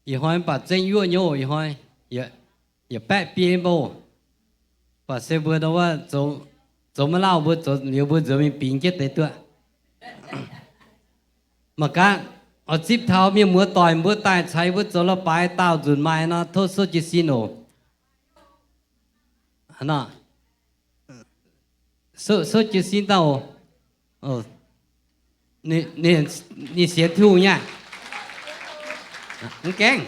Ih hnoi mv baac zengv yuoqv nyei oc. Ih hnoi yietc baeqv biei mv baac, mv baac se mbuo ndau wuov zoux maiv lauh, mbuo zoux liuz mbuo nzuonx mingh bingx jienv deix duqv. Mangc gaax, oix zipv taux mienh muoz doic mbuo daaih caux mbuo zoux la'baaix daauh nzunc maaih nor, tov souv jiez sin oc. Souv jiez sin dauh oc. Ninh sienx Tin-Hungh nyei aqv. Mv gaengh.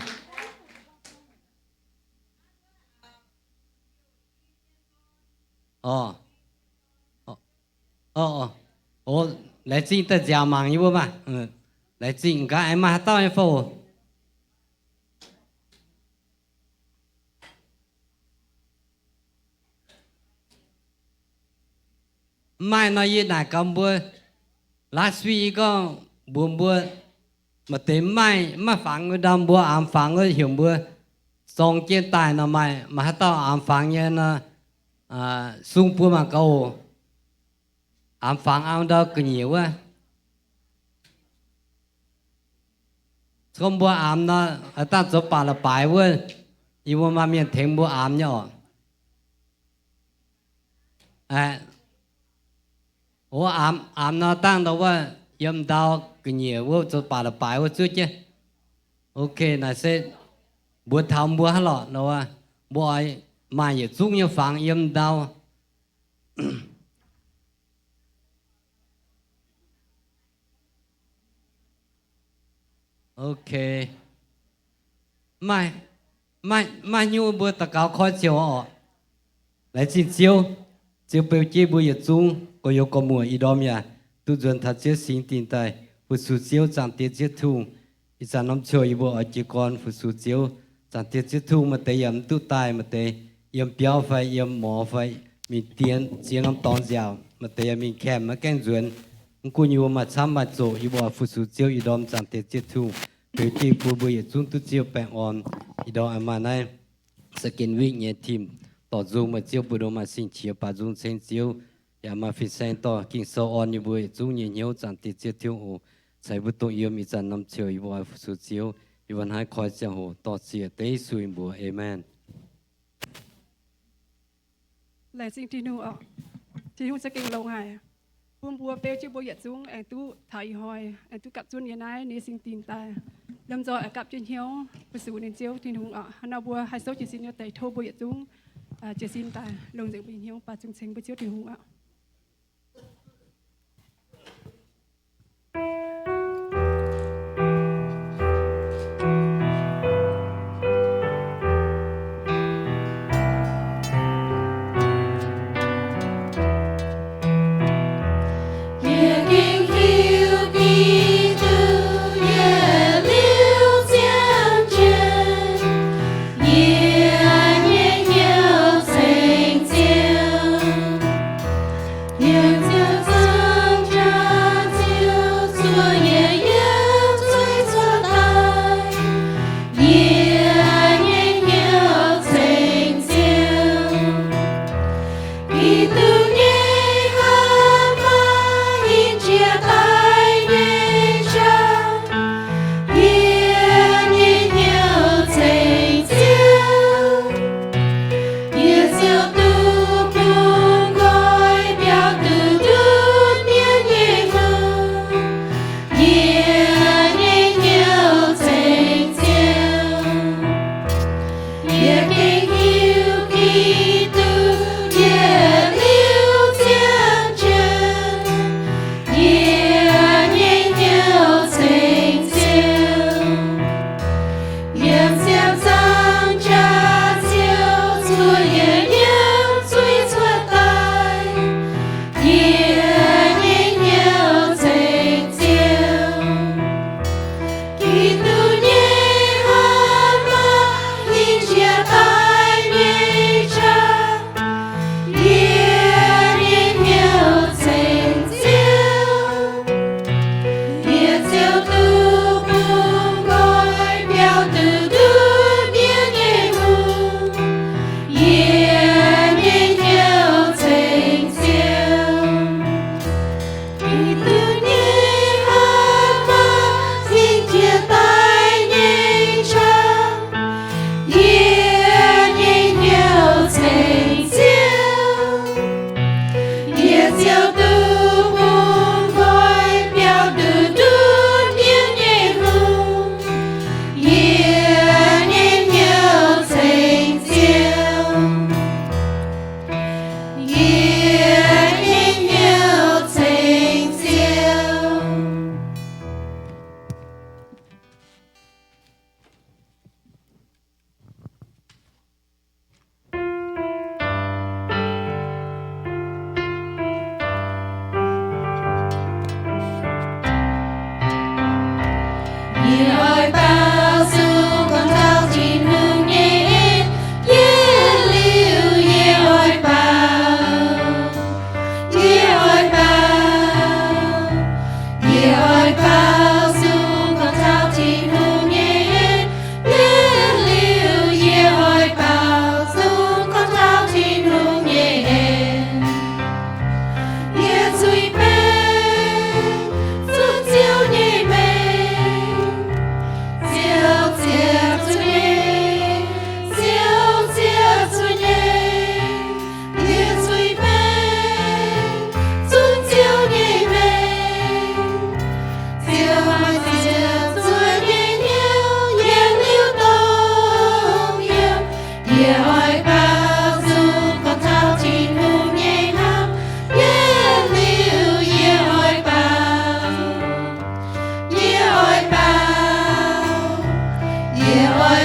Laengz zingh daaih nziaauc mangc yie mbuo maah. Laengz zingh. Gaax aengx maaih haaix dauh nyei fai oc? Mv maaih nor yie naaic gaax mbuo, last week yie gorngv mbuox mbuo, maaih deix mv maaih, mv maaih fangx nyei ndau, mbuo aamx fangx wuov heuc mbuo zorng jienv daaih nor, maaih, maaih haaix dauh aamx fangx nyei nor, sung buo mangc gaax oc. Aamx fangx aamx ndau ga'nyiec wuov. Gorngv mbuo aamx nor, dangh zoux baac la'baaix wuov, yie mbuo maaih mienh tengx mbuo aamx nyei oc. O, aamx nor dangh ndau wuov yiem ndau ga'nyiec wuov zoux baac la'baaix wuov zuov jienv. Ok, naaic se mbuox taux mbuo hnangv lorqc, mbuo oix maaih yietc zungv nyei fangx yiem ndau. Ok. Maaih, maaih hnyouv mbuo daux gaux koi ziangh hoc oc. Laengz zingh Ziouv. Ziouv beu jienv mbuo yietc zungv gorx-youz gorx-muoc ih ndorm yaac duqv nzuonx taux Ziouv singx dingh daaih fu-sux Ziouv. Zaangc Diex Ziouv Tin-Hungh, ih zanc norm ziouc yie mbuo oix jiez gorn fu-sux Ziouv. Zaangc Diex Ziouv Tin-Hungh, maaih deix yaac mv duqv daaih, maaih deix yiem biauv fai yiem morz fai mingh dien ziex norm dorngx nziaauc, maaih deix yaac mingh camp maiv gaengh nzuonx. Mv gunv yie mbuo maaih camv maaih zoqc, yie mbuo oix fu-sux Ziouv ih ndorm. Zaangc Diex Ziouv Tin-Hungh, beu jienv bun mbuo yietc zungv duqv Ziouv baengh orn. Ih ndorm aengx maaih naaiv second week nyei team dorh nzung, maaih Ziouv mbuo nor maaih sing-qiex baac nzung ceng Ziouv, yaac maaih fin-saeng dorh Ging-Sou orn yie mbuo yietc zungv nyei hnyouv. Zaangc Diex Ziouv Tin-Hungh oc, caux yie mbuo dongh yiem ih zanc norm ziouc yie mbuo oix fu-sux Ziouv. Yie mbuo hnangv koi ziangh hoc dorh zieqc dengv Yesu nyei mbuox. Aamen. Laengz zingh Tin-Hungh oc. Tin-Hungh za'gengh longx haic, bun mbuo beu jienv mbuo yietc zungv aengx duqv taux ih hnoi, aengx duqv gapv zunv yiem naaiv nyei singx dingh daaih. Lomh nzoih aengx gapv jienv hnyouv fu-sux ninh Ziouv Tin-Hungh oc. Hnangv nor mbuo haih souv jiez sin nyei deix, tov mbuo yietc zungv jiez sin daaih longc nzengc mbuo nyei hnyouv baac zungv ceng mbuo Ziouv Tin-Hungh oc.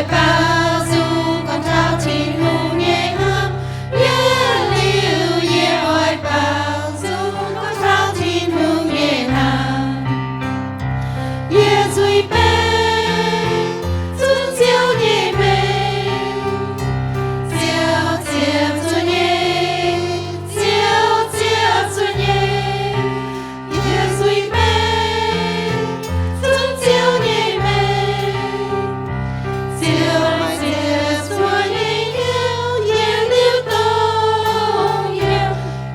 baaux nzung gorngv taux Tin-Hungh nyei hnamv. Yiem liuz yie oix baaux nzung gorngv taux Tin-Hungh nyei hnamv. Yie zuiz-baengh zunv Ziouv nyei mengh, Ziouv ziepc zuoqv nyei, Ziouv ziepc zuoqv nyei. Yie zuiz-baengh zunv Ziouv nyei mengh, Ziouv ziepc zuoqv nyei hnyouv yiem liuz dongh yiem.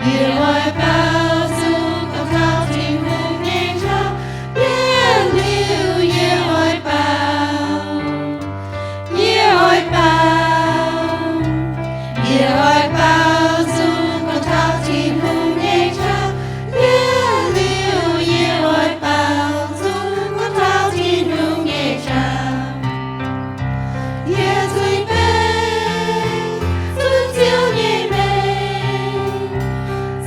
Yie oix baaux nzung gorngv taux Tin-Hungh nyei hnamv. Yiem liuz yie oix baaux, yie oix baaux, yie oix baaux nzung gorngv taux Tin-Hungh nyei hnamv. Yiem liuz yie oix baaux nzung gorngv taux Tin-Hungh nyei hnamv. Yie zuiz-baengh zunv Ziouv nyei mengh,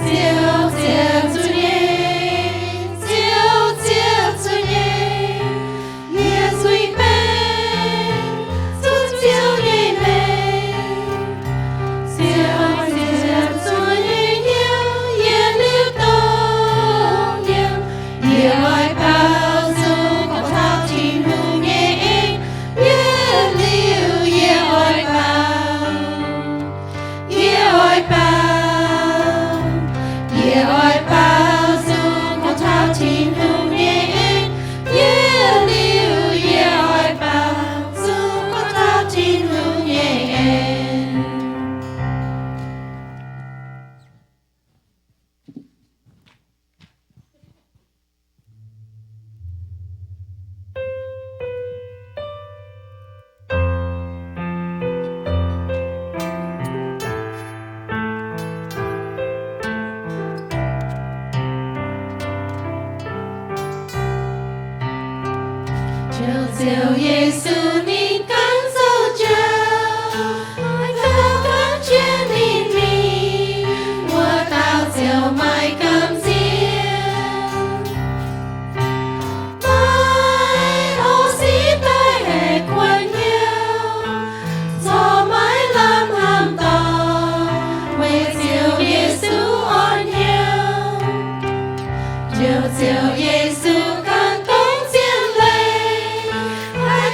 Ziouv ziepc zuoqv nyei, Ziouv ziepc zuoqv nyei. Yie zuiz-baengh zunv Ziouv nyei mengh, Ziouv ziepc zuoqv nyei hnyouv yiem liuz dongh yiem. Yie oix baaux nzung gorngv taux Tin-Hungh nyei en. Yiem liuz yie oix baaux, yie oix baaux, yie oix baaux nzung gorngv taux Tin-Hungh nyei en. Yiem liuz yie oix baaux nzung gorngv taux Tin-Hungh nyei en. Ziouv, Ziouv Yesu ninh ganh zoux jauv, haaix dauh ganh jienv ninh mingh, wuov dauh ziouc maaih gamh nziex. Maaih O C daaih haih kuonx hnyouv, corc maiv lamh hnamv dorngx, weic Ziouv Yesu orn hnyouv. Ziouv, Ziouv Yesu ganh dongh zien leiz, haaix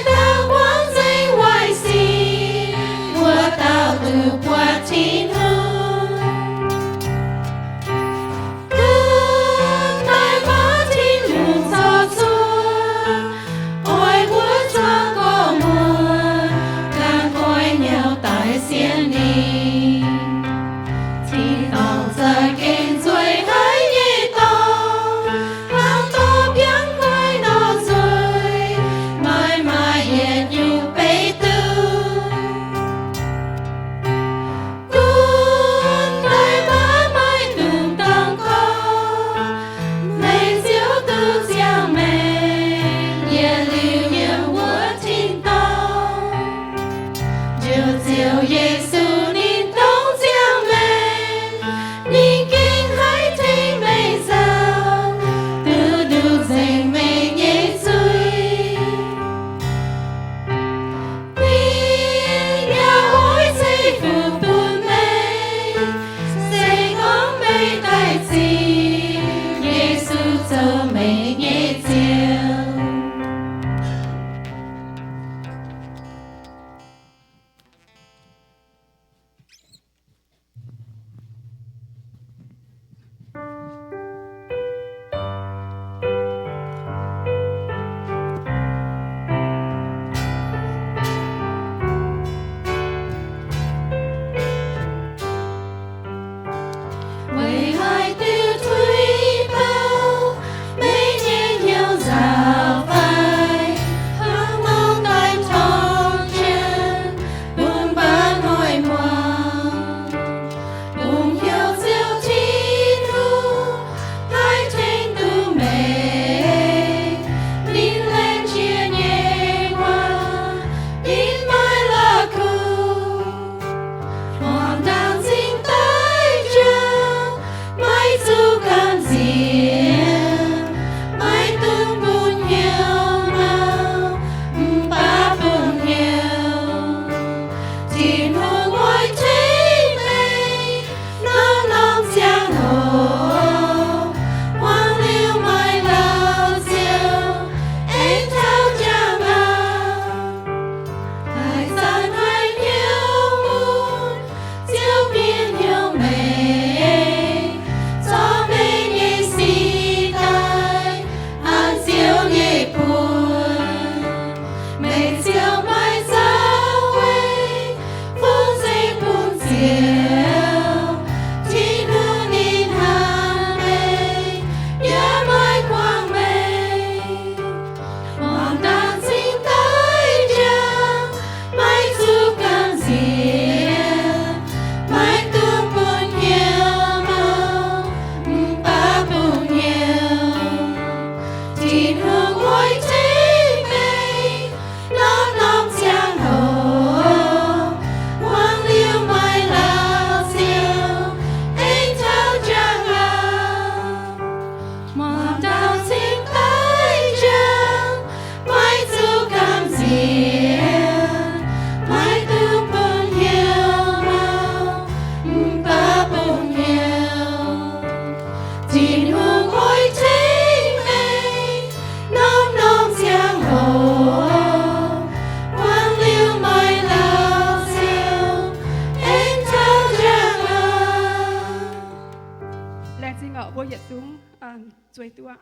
zueiz duqv,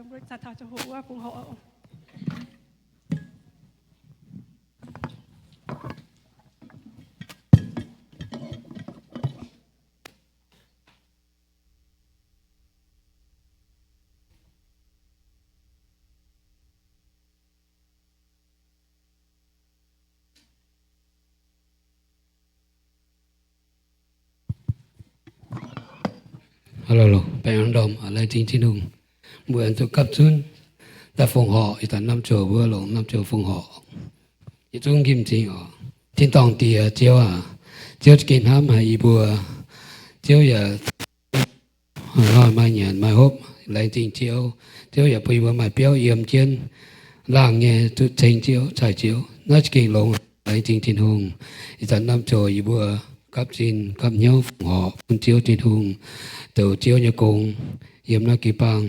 mbuo caux taux ziangh hoc wuov fongc horc. Baengh orn ndorm, laengz zingh Tin-Hungh, mbuo aengx duqv gapv zunv daaih fongc horc, ih zanc norm joux mbuo longc norm joux fongc horc. Yietc zungv nqimh nzingh oc. Tin-dorngh Diex, Ziouv aac, Ziouv za'gengh hnamv haic yie mbuo. Ziouv yaac maaih nyanc maaih hopv, laengz zingh Ziouv. Ziouv yaac bun yie mbuo maaih biauv yiem jienv, laangh nyei duqv ceng Ziouv, caiv Ziouv. Naaiv za'gengh longx, laengz zingh Tin-Hungh. Ih zanc norm joux yie mbuo gapv zinh gapv hnyouv fongc horc bun Ziouv Tin-Hungh, zoux Ziouv nyei gong yiem naaiv jiu-baang.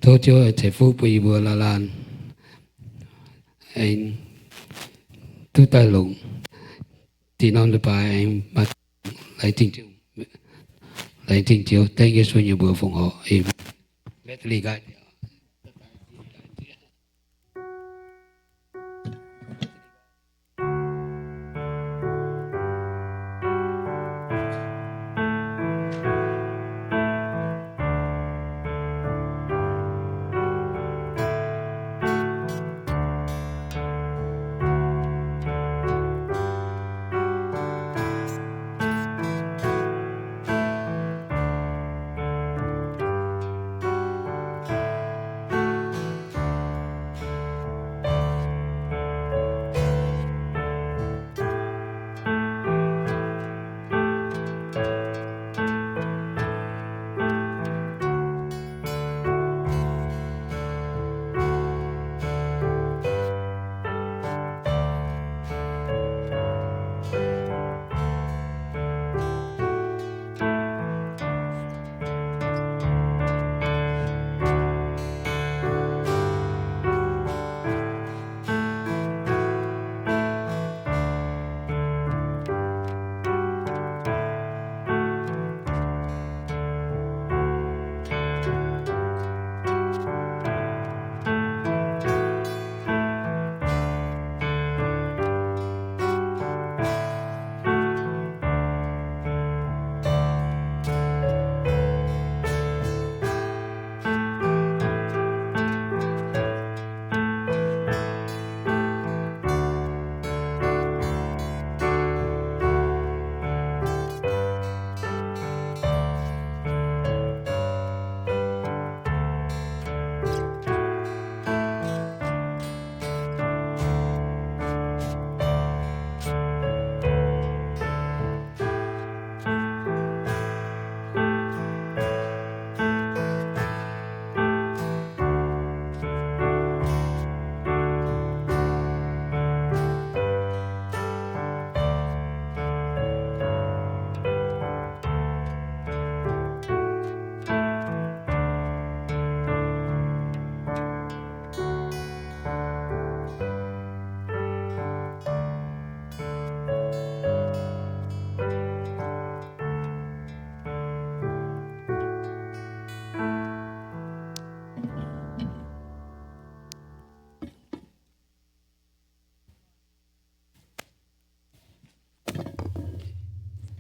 Tov Ziouv ceix fuqv bun yie mbuo laanh laanh aengx duqv daaih longc zinh norm leiz-baaix aengx maaih, laengz zingh Ziouv. Dengv Yesu nyei mbuox fongc horc, aamen.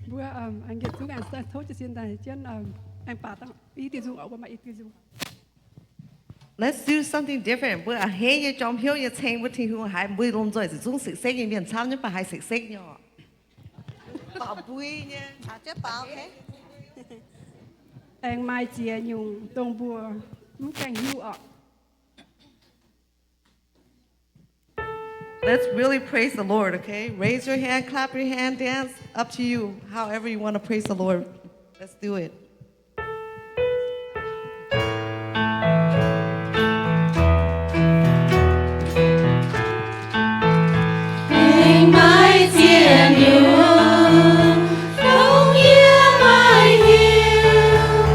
Mbuo aengx yietc zungv aengx tov jiez sin daaih jienv aengx baac dangh i diuh nzung oc, mbuo maaih i diuh nzung. Let's do something different. Mbuo a'hneiv nyei jorm hnyouv nyei ceng mbuo Tin-Hungh haiz mbuo lomh nzoih yietc zungv sekv-sekv nyei mienh camv nyei, mv baac haih sekv-sekv nyei oc. Baaux mbui nyei. Aengx maaih ziex nyungc dongh mbuo mv gaengh hiuv oc. Let's really praise the Lord, okay? Raise your hand, clap your hand, dance, up to you, however you want to praise the Lord. Let's do it. Aengx maaih ziex nyungc dongh yie maiv hiuv,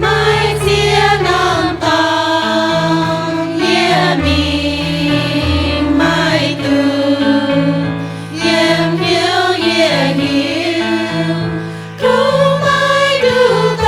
maaih ziex norm dorngx yie mingh maiv duqv, yiem hnyouv yie hiuv, dongh maiv duqv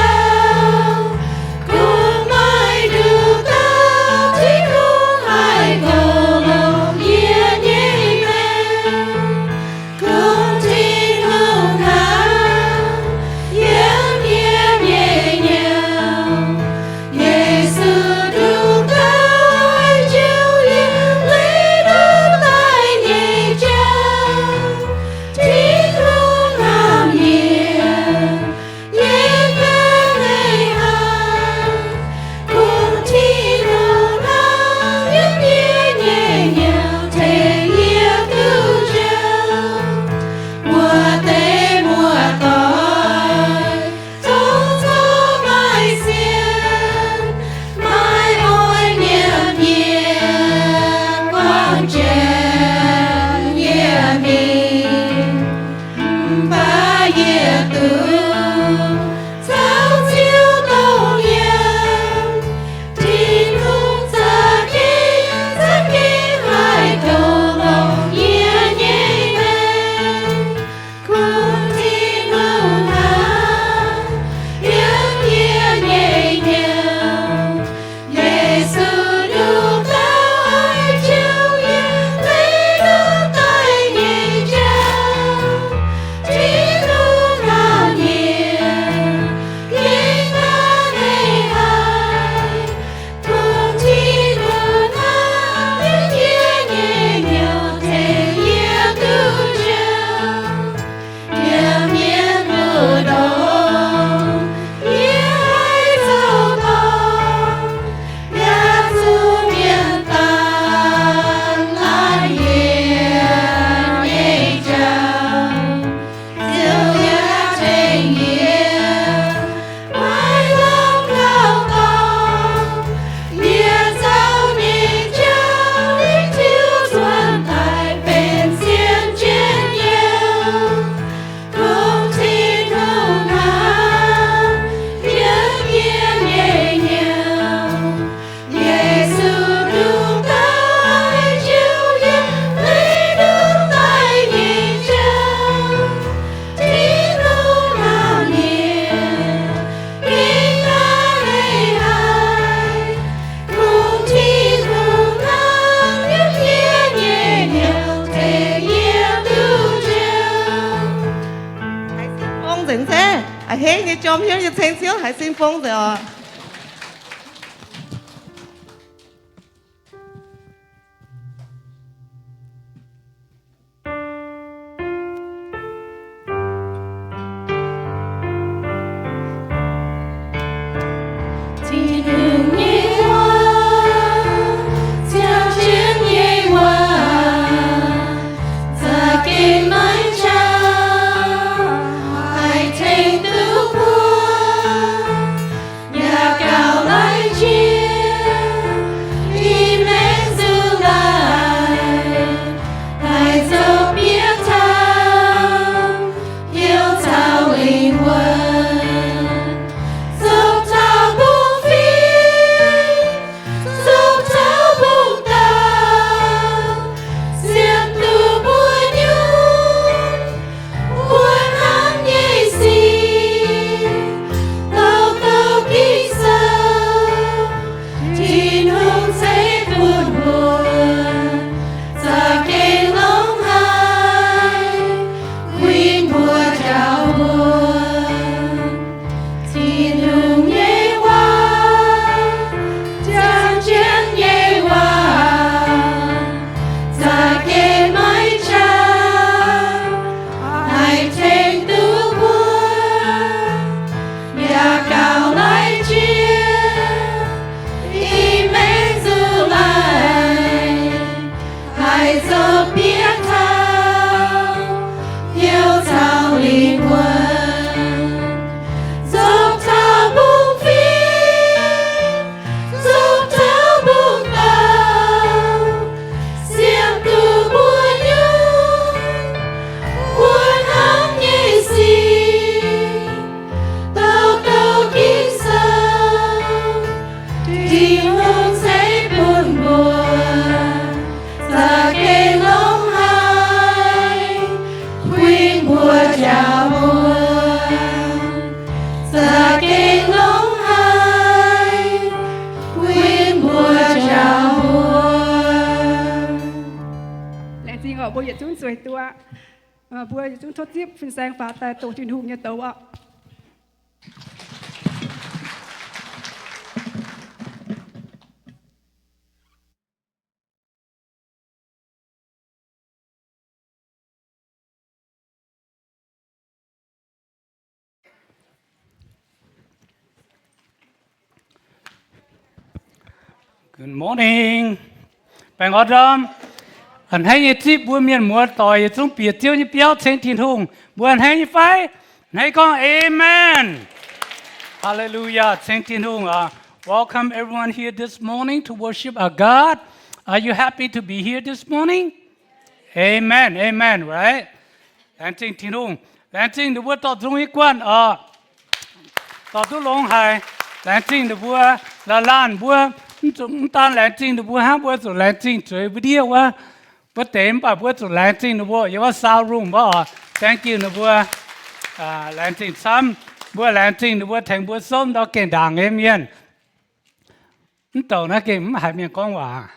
Mv baac yie duqv caux Ziouv dongh yiem, Tin-Hungh za'gengh, za'gengh haih tov longc yie nyei maengc. Kungx Tin-Hungh hnangv yiem yie nyei hnyouv. Yesu nduqc dauh oix jouh yie, leiz nduqc daaih nyei jauv. Tin-Hungh hnangv nyei, gengh hnangv nyei haih. Kungx Tin-Hungh hnangv yiem yie nyei hnyouv, tengx yie duqv jouh. Yiem mienh mbu'ndongx, yie haih zoux dorngc, yaac zuqc mienh daanh laanh yie nyei jauv. Ziouv yaac tengx yie maiv longc ngau dorngx, yie zoux nyei jauv lingc tiux zuonx daaih benx zien jienv youh. Kungx Tin-Hungh hnangv yiem yie nyei hnyouv. Yesu nduqc dauh oix jouh yie, leiz nduqc daaih nyei jauv. Tin-Hungh hnangv nyei, gengh hnangv nyei haih. Kungx Tin-Hungh hnangv yiem yie nyei hnyouv, tengx yie duqv jouh. Haiz sin fong nzengc se, a'hneiv nyei jorm hnyouv nyei ceng Ziouv haiz sin fong nzengc oc. Tin-Hungh nyei waac, ziangh jienv nyei waac, za'gengh maiv qangx, haih tengx duqv mbuo. Yaac gauh laiv jiex, i maengx nzuih laaih, haih zoux bieqc taux, hnyouv caux lingh wuonh, zopv taux mbungv fingx, zopv taux mbungv dauh, sienx duqv mbuo nyungc, mbuo hnamv nyei sic, douc douc Ging-Sou, Tin-Hungh ceix bun mbuo, za'gengh longx haic, kuinx mbuo njaaux mbuo. Tin-Hungh nyei waac, ziangh jienv nyei waac, za'gengh maiv qangx, haih tengx duqv mbuo. Yaac gauh laiv jiex, i maengx nzuih laaih, haih zoux bieqc taux, hnyouv caux lingh wuonh, zopv taux mbungv fingx, zopv taux mbungv dauh, sienx duqv mbuo nyungc, mbuo hnamv nyei sic, douc douc Ging-Sou, Tin-Hungh ceix bun mbuo, za'gengh longx haic, kuinx mbuo njaaux mbuo, za'gengh longx haic, kuinx mbuo njaaux mbuo. Laengz zingh oc, mbuo yietc zungv zueiz duqv. Mbuo yietc zungv tov zipv fin-saeng faaux daaih doqc Tin-Hungh nyei douz oc. Good morning. Baengh orn ndorm. A'hneiv nyei zipv mbuo mienh muoz doic yietc zungv bieqc Ziouv nyei biauv ceng Tin-Hungh. Mbuo a'hneiv nyei fai? A'hneiv gorngv amen. Hallelujah. Ceng Tin-Hungh aqv. Welcome everyone here this morning to worship our God. Are you happy to be here this morning? Amen, amen, right? Laengz zingh Tin-Hungh. Laengz zingh ninh mbuo dorh zungv i guanh oc, dorh duqv longx haic. Laengz zingh ninh mbuo, laanh mbuo, mv daan laengz zingh ninh mbuo hnangv, mbuo zuqc laengz zingh zueiz mbuo ndiev wuov, mbuo deix, mv baac mbuo zuqc laengz zingh ninh mbuo yiem wuov sound room wuov oc. Thank you ninh mbuo. Laengz zingh camv. Mbuo laengz zingh ninh mbuo tengx mbuo souv ndau gengh ndaangc nyei mienh. Mv douc naaiv gengh mv haiz mienh gorngv waac.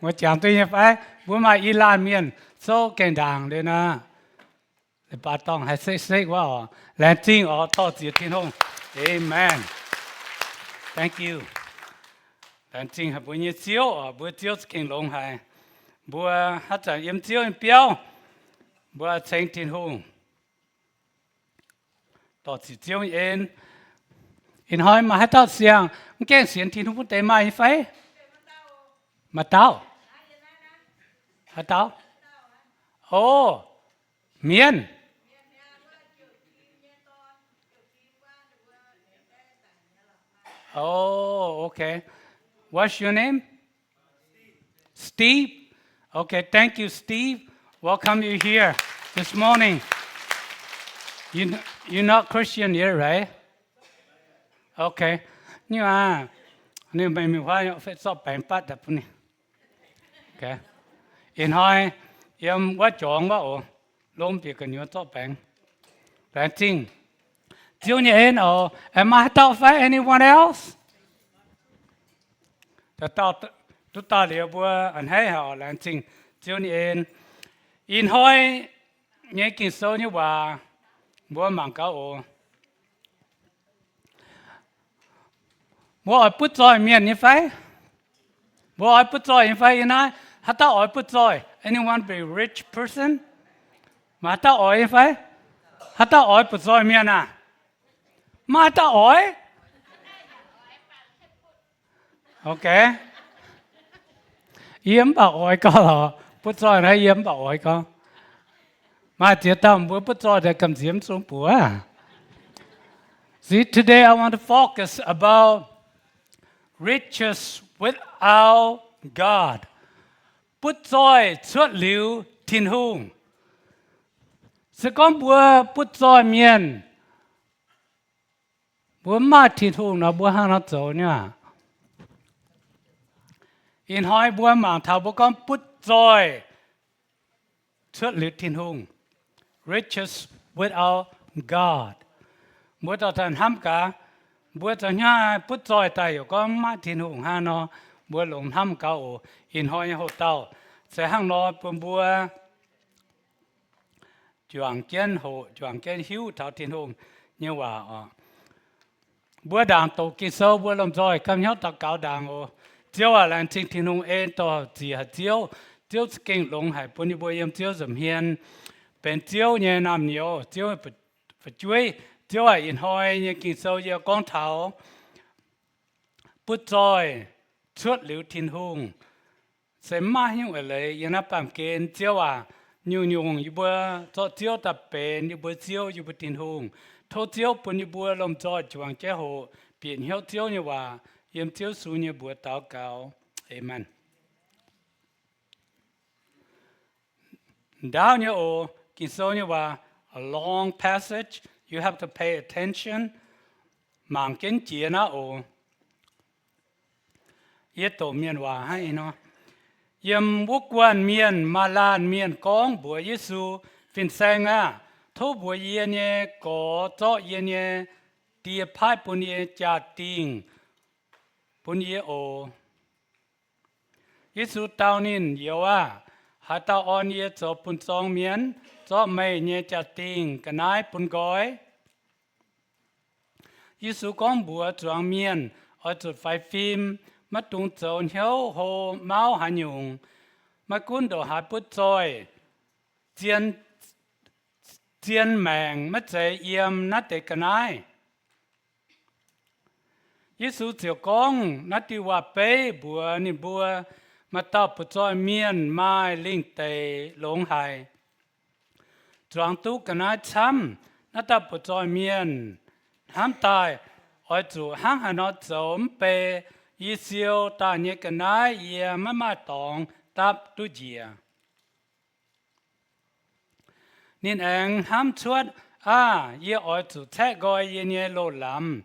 Mbuo jangx duqv nyei fai? Mbuo maaih i laanh mienh souv gengh ndaangc liuz nor, leiz-baaix dorngh haih sekv-sekv wuov oc. Laengz zingh oc, dorh ziex Tin-Hungh. Amen. Thank you. Laengz zingh haic mbuo nyei Ziouv oc, mbuo Ziouv za'gengh longx haic. Mbuo haaix zanc yiem Ziouv nyei biauv, mbuo ceng Tin-Hungh, dorh ziex Ziouv nyei en. Ih hnoi maaih haaix dauh siang mv gaengh sienx Tin-Hungh wuov deix maaih nyei fai? Maaih dauh? Haaix dauh? O, mienh. Oh, okay. What's your name? Steve? Okay, thank you, Steve. Welcome you here this morning. You, you're not Christian yet, right? Okay. Ninh aac, ninh mingh mingh huaav fai zorqv baengx batv daaih bun ninh. Okay. Ih hnoi yiem wuov jorngx wuov oc, lomh bieqc gu'nyuoz zorqv baengx. Laengz zingh Ziouv nyei en oc. Am I haaix dauh fai? Anyone else? Duqv daaih liuz mbuo a'hneiv haic oc. Laengz zingh Ziouv nyei en. Ih hnoi nyei Ging-Sou nyei waac mbuo mangc gaax oc. Mbuo oix butv zoih mienh nyei fai? Mbuo oix butv zoih nyei fai? Ih naaiv haaix dauh oix butv zoih? Anyone be a rich person? Maaih haaix dauh oix nyei fai? Haaix dauh oix butv zoih mienh aac? Maaih haaix dauh oix? Okay. Yie mv baac oix gorngv lorqc, butv zoih naaiv yie mv baac oix gorngv. Maaih ziex dauh mbuo butv zoih daaih gamh nziex mv zungv buoz. See, today I want to focus about riches without God. Butv zoih cuotv liuz Tin-Hungh. Se gorngv mbuo butv zoih mienh, mbuo mv maaih Tin-Hungh nor, mbuo hnangv nor zoux nyei aac? Ih hnoi mbuo mangc taux mbuo gorngv butv zoih cuotv liuz Tin-Hungh, riches without God. Mbuo dorh daaih hnamv gaax, mbuo zoux hnyouv butv zoih daaih yaac gorngv mv maaih Tin-Hungh hnangv nor, mbuo longx hnamv gaax oc. Ih hnoi nyei hoc-dauh se hnangv nor bun mbuo juangc jienv hoqc, juangc jienv hiuv taux Tin-Hungh nyei waac oc. Mbuo ndaangc doqc Ging-Sou, mbuo lomh nzoih ganh hnyouv daux gaux ndaangc oc. Ziouv aac, laengz zingh Tin-Hungh en dorh ziec haic Ziouv. Ziouv za'gengh longx haic bun yie mbuo yiem Ziouv nza'hmien benx Ziouv nyei naamh nyouz, Ziouv fu'jueiv. Ziouv aac, ih hnoi nyei Ging-Sou yie gorngv taux butv zoih cuotv liuz Tin-Hungh. Se mv maaih haaix nyungc eix leiz yiem naaiv baamh gen. Ziouv aac, nyungc-nyungc yie mbuo zorqv Ziouv daaih benx yie mbuo Ziouv, yie mbuo Tin-Hungh. Tov Ziouv bun yie mbuo lomh nzoih juangc jienv hoqc, bieqc hnyouv Ziouv nyei waac. Yiem Ziouv Yesu nyei mbuox daux gaux. Aamen. Ndaauv nyei oc, Ging-Sou nyei waac, a long passage, you have to pay attention. Mangc jienv jiex naaiv oc. Yie doqc mienh waac hnangv ih nor. Yiem wuov guanh mienh maaih laanh mienh gorngv mbuox Yesu, Fin-Saeng aah! Tov mbuox yie nyei gorx zorqv yie nyei die paaiv bun yie jaa-dingh bun yie oc. Yesu dau ninh, Youz aah! Haaix dauh orn yie zoux bun zorng mienh zorqv meih nyei jaa-dingh ga'naaiv bun nqoi? Yesu gorngv mbuox zuangx mienh oix zuqc faix fim, maiv dungx zoux hnyouv hlo mauv haaix nyungc. Maiv gunv ndongc haaix butv zoih, zien, zien maengc maiv zeiz yiem naaiv deix ga'naaiv. Yesu ziouc gorngv naaiv diuh waac-beiv mbuox ninh mbuo, Maaih dauh butv zoih mienh maaih lingh deic longx haic. Zuangx duqv ga'naaiv camv, naaiv dauh butv zoih mienh hnamv daaih, Oix zuqc hnangv haaix nor zoux mv bei yie siou daaih nyei ga'naaiv yie maiv maaih dorngx dapv duqv njiec? Ninh aengx hnamv cuotv, Aav, yie oix zuqc caeqv nqoi yie nyei loz-lamz,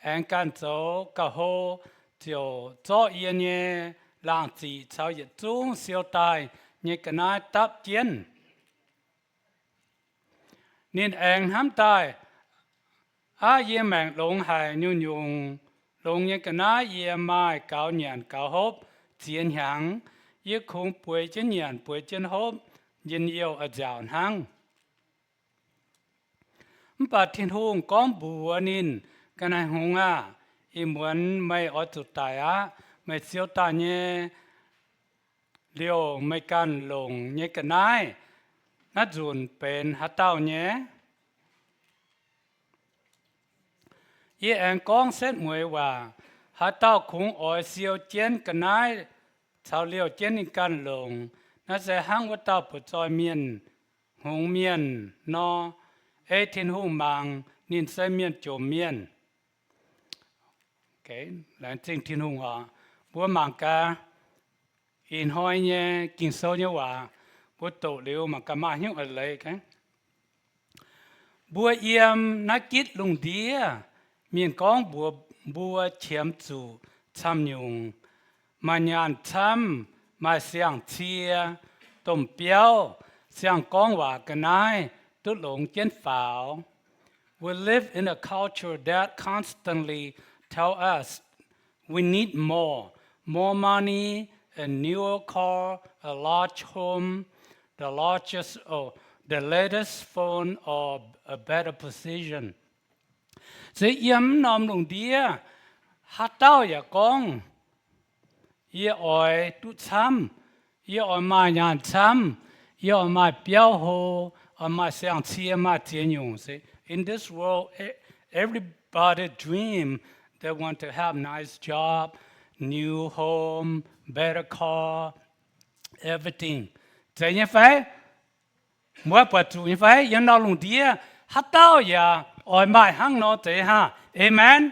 aengx ganh zoux ga'hlo, ziouc zorqv yie nyei laangh ziqc caux yietc zungv siou daaih nyei ga'naaiv dapv jienv. Ninh aengx hnamv daaih, Aav, yie maengc longx haic nyungc-nyungc, longx nyei ga'naaiv yie maaih gaux nyanc gaux hopv ziex hnyangx. Yie kungx bueix jienv nyanc bueix jienv hopv njien-youh a'nziaauc hnangv. Mv baac Tin-Hungh gorngv mbuox ninh, Ga'naaiv-hungh aah! Ih muonz meih oix zuqc daic aqv. Meih siou daaih nyei liouh meih ganh longc nyei ga'naaiv naaiv nzunc benx haaix dauh nyei? Yie aengx gorngv setv mueiz waac, haaix dauh kungx oix siou jienv ga'naaiv caux liouh jienv ninh ganh longc, naaiv se hnangv wuov dauh butv-zoih mienh hngongx mienh nor. Ei Tin-Hungh mangc, ninh se mienh jomc mienh. Laengz zingh Tin-Hungh oc. Mbuo mangc gaax ih hnoi nyei Ging-Sou nyei waac, mbuo doqc liuz mangc gaax maaih hnyouv a'leiz. Mbuo yiem naaiv gitv lungh ndiev, mienh gorngv mbuox mbuo qiemx zuqc camv-nyungc, maaih nyaanh camv, maaih siang-cie, domh biauv, siang-gorngv waac ga'naaiv duqv longx jienv faaux. We live in a culture that constantly tell us we need more, more money, a newer car, a large home, the largest, oh, the latest phone, or a better position. Se yiem norm lungh ndiev, haaix dauh yaac gorngv, Yie oix duqv camv. Yie oix maaih nyaanh camv. Yie oix maaih biauv hlo, oix maaih siang-cie, maaih ziex nyungc. See, in this world, e- everybody dream they want to have nice job, new home, better car, everything. Zeiz nyei fai? Mbuo buatc zuqc nyei fai? Yiem norm lungh ndiev haaix dauh yaac oix maaih hnangv nor zeiz hnangv. Amen.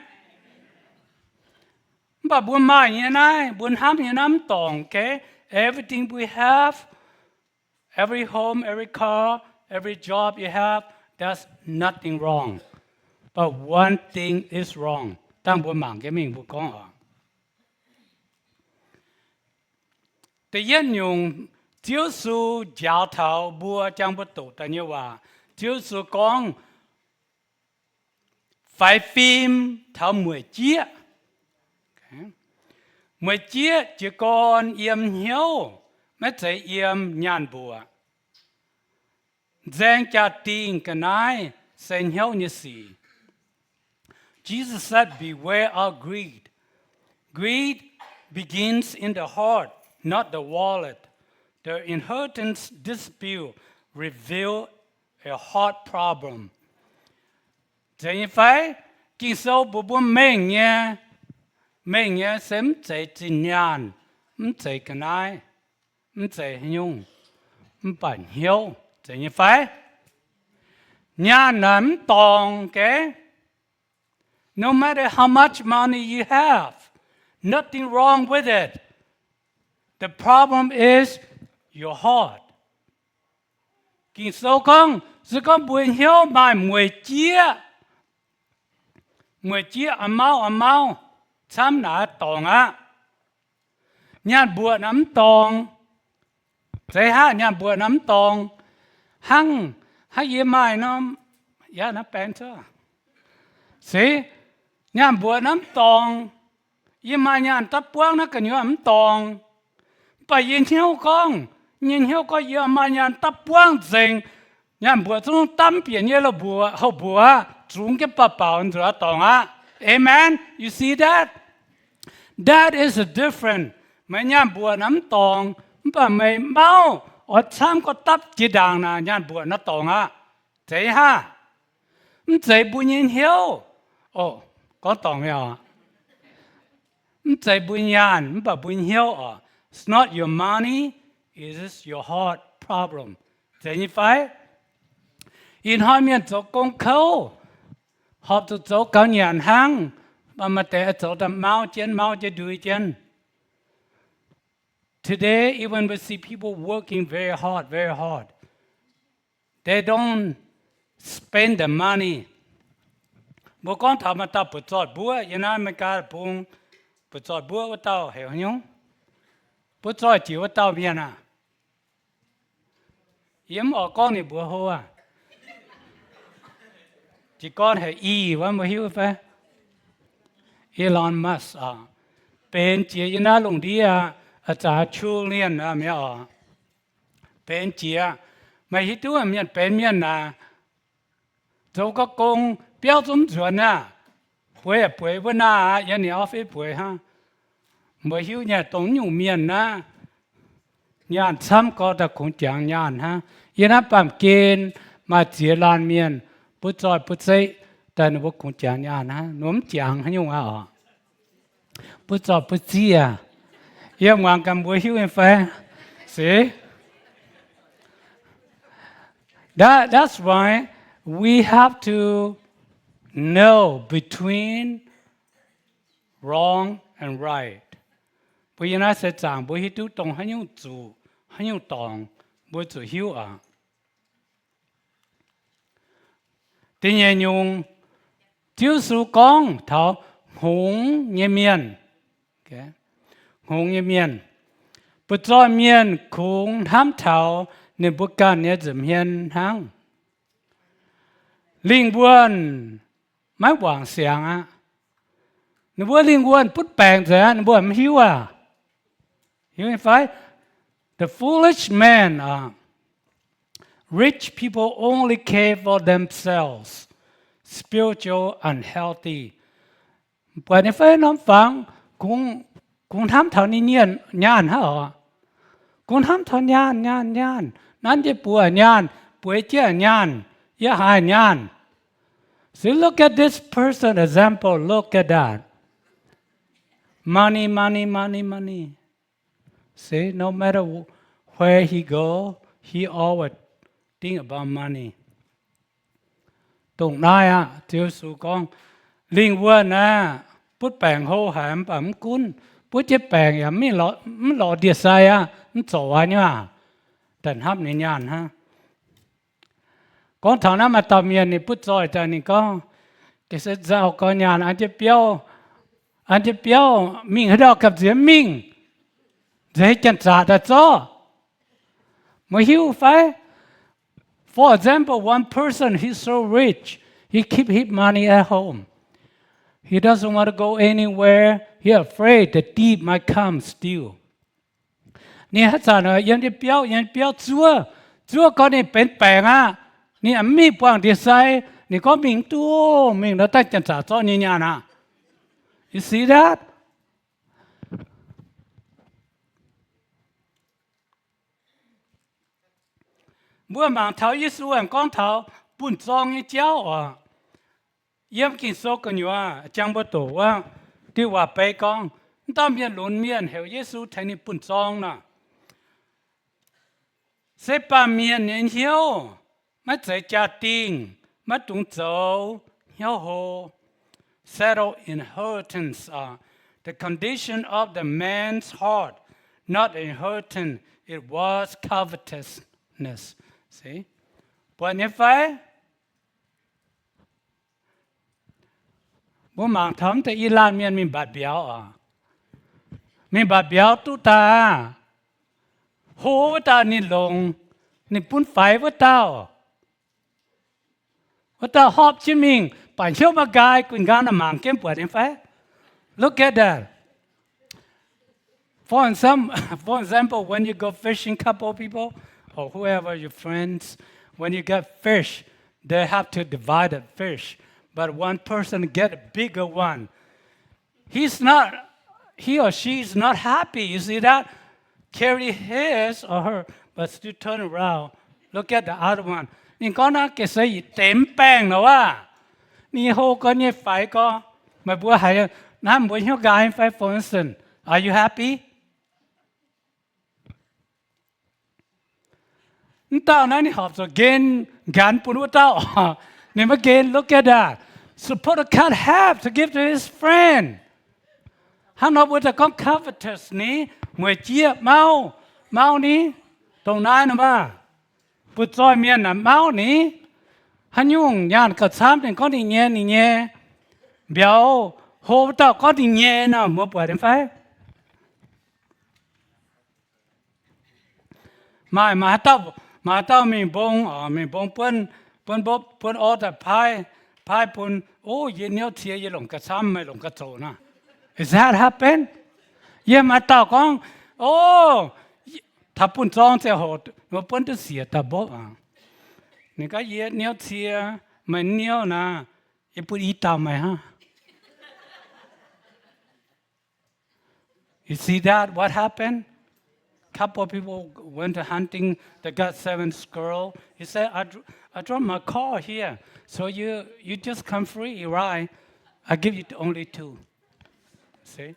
Mv baac mbuo maaih nyei naaiv, mbuo hnamv nyei naaiv mv dorngc, okay? Everything we have, every home, every car, every job you have, there's nothing wrong. But one thing is wrong. Dangh mbuo mangc jienv mingh mbuo gorngv oc. Da'yietv nyungc, Ziouv Yesu njaaux taux mbuo, jangx mbuo doqc daaih nyei waac. Ziouv Yesu gorngv, faix fim taux mueic jieqv. Mueic jieqv jiez gorn yiem hnyouv, maiv zeiz yiem nyaanh mbuoqc. Nzaeng jaa-dingh ga'naaiv se hnyouv nyei sic. Jesus said, beware of greed. Greed begins in the heart, not the wallet. The inheritance dispute reveal a heart problem. Zeiz nyei fai? Ging-Sou mbuox mbuo mengh nyei, mengh nyei se mv zeiz zinh nyaanh, mv zeiz ga'naaiv, mv zeiz haaix nyungc, mv baac hnyouv. Zeiz nyei fai? Nyaanh naaic mv dorngc gaax. No matter how much money you have, nothing wrong with it. The problem is your heart. Ging-Sou gorngv, se gorngv mbuo hnyouv maaih mueic jieqv, mueic jieqv a'mauv a'mauv, camv naaic dorngc aqv. Nyaanh mbuoqc naaic mv dorngc. Zeiz haav nyaanh mbuoqc naaic mv dorngc. Hnangv, hnangv yie maaih norm, yaac naaiv baeng cuotv. Se, nyaanh mbuoqc naaiv mv dorngc. Yie maaih nyaanh daav buangv naaiv gu'nyuoz mv dorngc. Mv baac yie hnyouv gorngv, nyei hnyouv gorngv yie maaih nyaanh daav buangv nzengc. Nyaanh mbuoqc zungv daav mv bieqc nyei loh mbuoqc, houh mbuoqc aqv, zungx jienv baac baaux nzuonx dorngc aqv. Amen. You see that? That is a difference. Meih nyaanh mbuoqc naaiv mv dorngc, mv baac meih mauv oix camv gorngv dapv jiex ndaangc naaic, nyaanh mbuoqc naaiv dorngc aqv. Zeiz haav? Mv zeiz mbuo nyei hnyouv. O, gorngv dorngc nyei oc. Mv zeiz mbuo nyaanh, mv baac mbuo hnyouv oc. It's not your money, it is your heart problem. Zeiz nyei fai? Ih hnoi mienh zoux gong kouv, horpc zuqc zoux gaux nyanc hnangv, mv baac maaih deix zoux daaih mauv jienv, mauv jienv ndui jienv. Today, even we see people working very hard, very hard. They don't spend the money. Mbuo gorngv taux maaih dauh butv-zoih mbuov, yiem naaiv America bung, butv-zoih mbuov wuov dauh heuc haaix nyungc? Butv-zoih jiex wuov dauh mienh aah? Yie mv oix gorngv ninh mbuox hlo aqv. Jiez gorn heuc I wuov, mbuo hiuv fai? Elon Musk oc. Benx jiex yiem naaiv lungh ndiev aqv, a'zanc trillion mi'aqv oc. Benx jiex. Meih hiuv duqv mienh benx mienh naaic, zoux gong biauv zungv nzuonx aqv. Bueix yaac bueix wuov naaic aqv, yiem ninh office bueix hnangv. Mbuo hiuv nyei dongh nyungc mienh naaiv, nyaanh camv gorx daaih kungx jangx nyaanh hnangv. Yiem naaiv baamh gen maaih ziex laanh mienh, butv zoih butv zeqv daaih, ninh mbuo kungx jangx nyaanh hnangv. Ninh mbuo mv jangx haaix nyungc aqv oc. Butv zoih butv zieqv. Yie muangx gaax mbuo hiuv nyei fai? See? That, that's why we have to know between wrong and right. Mbuo yiem naaiv se zaangc mbuo hiuv duqv dongh haaix nyungc zuqc, haaix nyungc dorngc, mbuo zuqc hiuv aqv. Da'nyeic nyungc, Ziouv Yesu gorngv taux hngongx nyei mienh. Hngongx nyei mienh, butv zoih mienh kungx hnamv taux ninh mbuo ganh nyei nza'hmien hnangv. Lingh wuonh maiv wangc siangx aqv. Ninh mbuo lingh wuonh butv baengc nzengc aqv, ninh mbuo mv hiuv aqv. Hiuv nyei fai? The foolish man, uh, rich people only care for themselves, spiritual unhealthy. Buatc nyei fai norm fangx, kungx, kungx hnamv taux ninh nyei nyaanh hnangv oc. Kungx hnamv taux nyaanh, nyaanh, nyaanh. Nanv jienv buoz nyaanh, bueix jienv nyaanh, yie haiz nyaanh. See, look at this person example, look at that. Money, money, money, money. See, no matter where he go, he always think about money. Dongh naaiv aqv, Ziouv Yesu gorngv, lingh wuonh aeqv, butv baengc hlo haic mv baac mv gunv, butv jienv baengc yaac mv lorz ndie-sai aqv, mv zorc haaix nyungc aqv, daaih hnamv ninh nyaanh hnangv. Gorngv taux naaiv maaih dauh mienh ninh butv zoih daaih ninh gorngv, ga'sie nzauh gau nyaanh an jienv biauv, an jienv biauv mingh haaix ndau gapv nziex mingh, nzeix janx-zaqc daaih zorqv. Meih hiuv fai? For example, one person, he's so rich, he keep his money at home. He doesn't want to go anywhere. He afraid the thief might come steal. Ninh haaix zanc yiem nyei biauv, yiem nyei biauv zuov, zuov gorngv ninh benx baengc aqv. Ninh mv mingh buangh ndie-sai. Ninh gorngv mingh mv duqv, mingh nor daaih janx-zaqc zorqv nyei nyaanh aqv. You see that? Mbuo mangc taux Yesu aengx gorngv taux bunh zorng nyei jauv oc. Yiem Ging-Sou gu'nyuoz jangx mbuo doqc wuov diuh waac-beiv gorngv, wuov dauh mienh lunx mienh heuc Yesu tengx ninh bunh zorng nor, se baamh mienh nyei hnyouv maiv zeiz jaa-dingh, maiv dungx zoux hnyouv hlo. Settle inheritance, uh, the condition of the man's heart, not inheritance, it was covetousness. See? Buatc nyei fai? Mbuo mangc taux deix i laanh mienh mingh mbatc mbiauz oc. Mingh mbatc mbiauz duqv daaih, hlo wuov dauh ninh longx, ninh bun faix wuov dauh. Wuov dauh hopv jienv mingh, baac hnyouv maiv nqaai, gu'nqaang mangc jienv buatc nyei fai? Look at that. For example, for example, when you go fishing, couple people, or whoever your friends, when you get fish, they have to divide the fish, but one person get a bigger one. He's not, he or she is not happy. You see that? Carry his or her, but still turn around. Look at the other one. Ninh gorngv naaiv ga'sie yietc deix mv baengh nor aav. Ninh hlo gau nyei faix gau. Meih mbuo haiz naaiv mbuo hnyouv nqaai fai? For instance, are you happy? Mv dauh naaiv ninh horpc zuqc nqen nqanx bun wuov dauh. Ninh maiv nqen, look at that. Supposed to cut half to give to his friend. Hnangv nor mbuo daaih gorngv covetous ni, mueic jieqv, mauv, mauv ni, dongh naaiv nor maah. Butv-zoih mienh naaic mauv ni, haaix nyungc nyaanh gauh camv ninh gorngv ninh nyei, ninh nyei. Mbiauz hlo dauh gorngv ninh nyei nor, mbuo buatc nyei fai? Maaih, maaih haaix dauh, maaih haaix dauh mingh mbong, mingh mbong buonv, buonv mbopv, buonv orv daaih paaiv, paaiv bun, o, yie niouv cie, yie longc gauh camv, meih longc gauh zoqc nor. Is that happen? Yie maaih dauh gorngv, o, taux bun zorng ziangh hoc, mbuo buonv duqv siec daaih mbopv aqv. Ninh gorngv, yie niouv cie, meih niouv naaic, yie bun i dauh meih hnangv. You see that? What happened? Couple of people went to hunting. They got seven squirrel. He said, I, dr- I dropped my car here. So you, you just come free, right? I give you only two. See?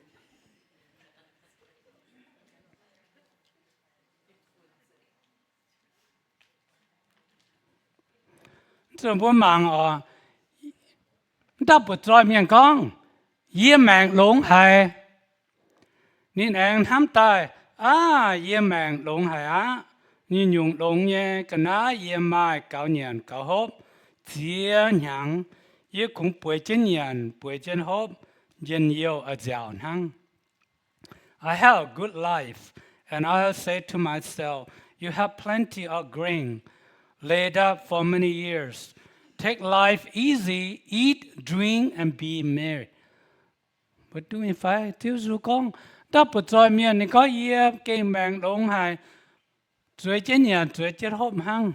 Zuqc mbuo mangc oc. Dauh butv-zoih mienh gorngv, yie maengc longx haic. Ninh aengx hnamv daaih, aav, yie maengc longx haic aqv. Nyungc-nyungc longx nyei ga'naaiv yie maaih gaux nyanc gaux hopv ziex hnyangx. Yie kungx bueix jienv nyanc, bueix jienv hopv, njien-youh a'nziaauc hnangv. I have a good life, and I say to myself, you have plenty of grain laid up for many years. Take life easy, eat, drink, and be merry. Mbuo duqv mingh fai? Ziouv Yesu gorngv, dauh butv-zoih mienh ninh gorngv, yie gengh maengc longx haic, zueiz jienv nyanc, zueiz jienv hopv hnangv.